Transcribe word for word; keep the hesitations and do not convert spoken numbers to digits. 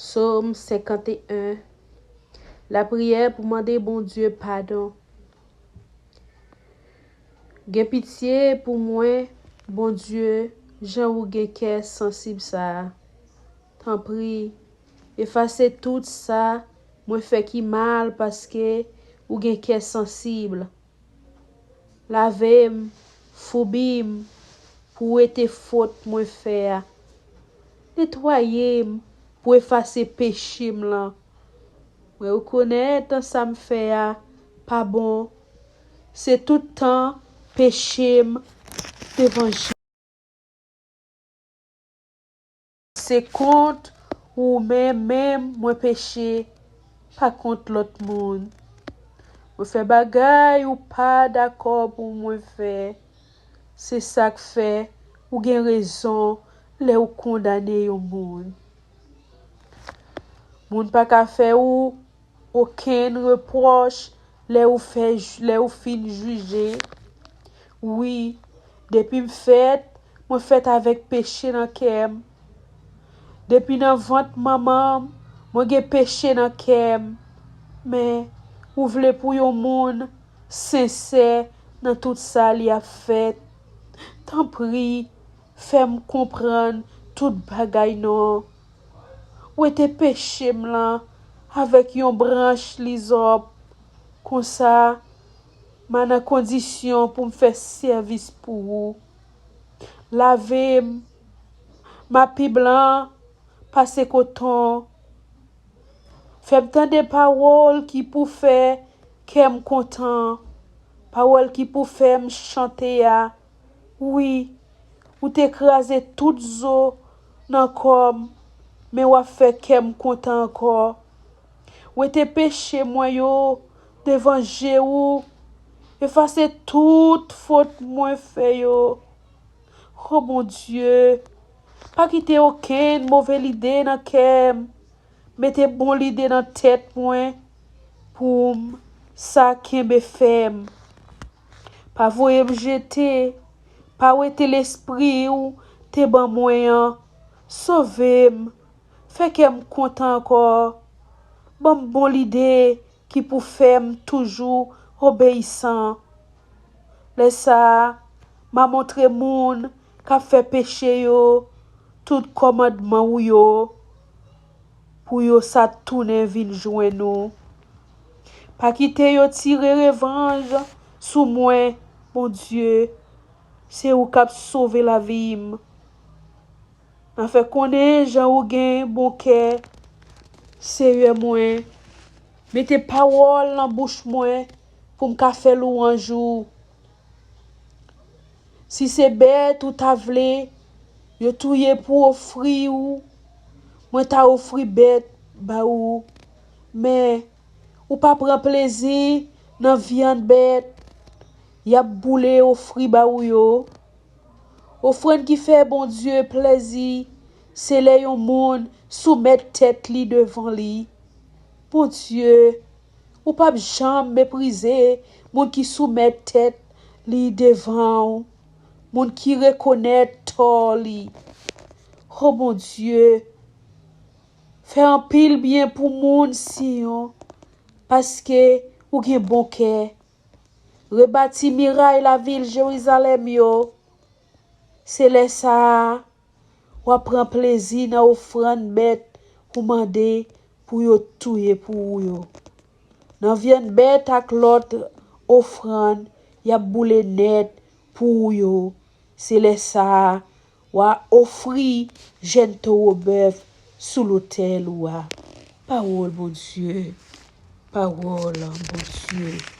Sòm senkanteyen. Lapriyè pou mande Bondye padon. Gen pitye pou mwen, Bondye, jan ou gen kè sansib sa a. Tanpri, efase tout sa mwen fè ki mal, paske ou gen kè sansib. Lave m, foubi m, pou wete fot mwen fè a. Netwaye m pou efase peche m lan. Mwen rekonèt sa m fè a pa bon. Se tout tan peche m devan je. Se kont ou menm menm mwen peche, pa kont lòt moun. Mwen fè bagay ou pa dakò pou mwen fè. Se sa k fè ou gen rezon lè ou kondane yon moun. Moun pa ka fè ou okenn repwòch lè ou fè, lè ou fin jije. Wi, depi m fèt, mwen fèt avèk peche nan kè m. Depi nan vant manman m, mwen gen peche nan kè m. Men, ou vle pou yon moun sensè nan tout sa li ap fè. Tanpri, fè m konprann tout bagay non. Wete peche m lan avèk yon branch lizòp. Konsa, m a nan kondisyon pou m fè sèvis pou ou. Lave m, m a pi blan pase koton. Fè m tande pawòl ki pou fè kè m kontan, pawòl ki pou fè m chante a. Wi, ou te kraze tout zo nan kò m, men w ap fè kè m kontan ankò. Wete peche mwen yo devan je ou, efase tout fot mwen fè yo. O Bondye, pa kite okenn move lide nan kè m. Mete bon lide nan tèt mwen pou m sa kenbe fèm. Pa voye m jete, pa wete lespri ou te ban mwen an. Sove m, fè kè m kontan ankò. Ban m bon lide ki pou fè m toujou obeyisan. Lè sa a, m a montre moun k ap fè peche yo tout kòmandman ou yo, pou yo sa tounen vin jwenn ou. Pa kite yo tire revanj sou mwen, Bondye, se ou k ap sove lavi m. Nan fè konnen jan ou gen bon kè, Seyè mwen. Mete pawòl nan bouch mwen pou m ka fè lwanj ou. Si se bèt ou ta vle yo touye pou ofri ou, mwen ta ofri bèt ba ou. Men, ou pa pran plezi nan vyann bèt y ap boule ofri ba ou yo. Ofrann ki fè Bondye plèzi, se lè yon moun soumèt tèt li devan li. Bondye, ou p ap janm meprize moun ki soumèt tèt li devan w, moun ki rekonèt tò li. O Bondye, fè anpil byen pou moun Siyon, paske ou gen bon kè. Rebati miray lavil Jerizalèm yo. Se lè sa a, w ap pran plezi nan ofrann bèt ou mande pou yo touye pou ou yo. Nan vyann bèt ak lòt ofrann y ap boule nèt pou ou yo, se lè sa a, w a ofri jèn towo bèf sou lotèl ou a. Pawòl Bondye. Pawòl Bondye.